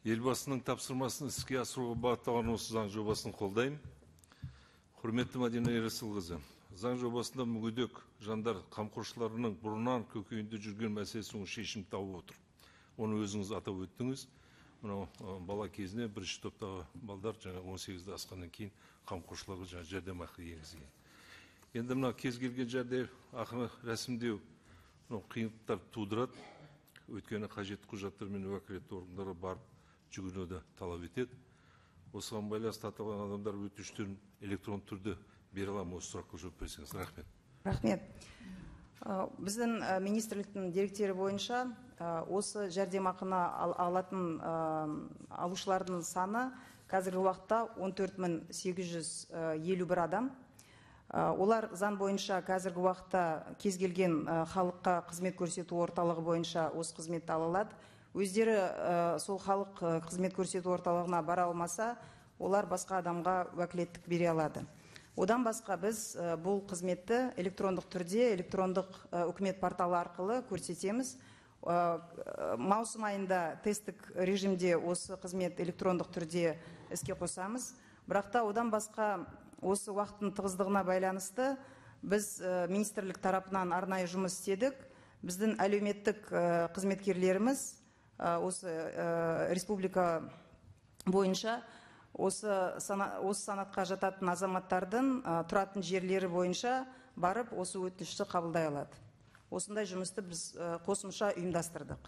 Елбасының тапсырмасын іске асыруға бағытталған осы заң жобасын қолдаймын. Құрметті Мадина Ерасылқызы, заң жобасында мүгедек жандар қамқоршыларының бұрыннан көкейінде жүрген мәселесі оң шешім тауып отыр. Оны өзіңіз атап өттіңіз. Мынау бала кезінде бірінші топтағы балдар жаңа 18-ді асқаннан кейін қамқоршыларға жаңа жәрдемақы енгізген. Енді мына кез келген жәрдемақыны рәсімдеу мынау қиындықтар тудырады. Өйткені қажетті құжаттар мен уәкілетті органдарға барып жүгінуді талап етеді. Осыған байланысты аталған адамдар өтініштерін электронды түрде бере ала ма? Осы сұраққа жауап берсеңіз. Рахмет. Рахмет. Біздің министрліктің деректері бойынша осы жәрдемақыны алатын алушылардың саны қазіргі уақытта 14 851 адам. Олар заң бойынша қазіргі уақытта кез келген халыққа қызмет көрсету орталығы бойынша осы қызметті ала алады. Өздері сол халық қызмет көрсету орталығына бара алмаса, олар басқа адамға уәкілеттік бере алады. Одан басқа біз бұл қызметті электрондық түрде электрондық үкімет порталы арқылы көрсетеміз. Маусым айында тесттік режимде осы қызмет электрондық түрде іске қосамыз. Бірақ та одан басқа осы уақыттың тығыздығына байланысты біз министрлік тарапынан арнайы жұмыс істедік. Біздің әлеуметтік қызметкерлеріміз осы республика бойынша осы санатқа жататын азаматтардың тұратын жерлері бойынша барып, осы өтінішті қабылдай алады. Осындай жұмысты біз қосымша ұйымдастырдық.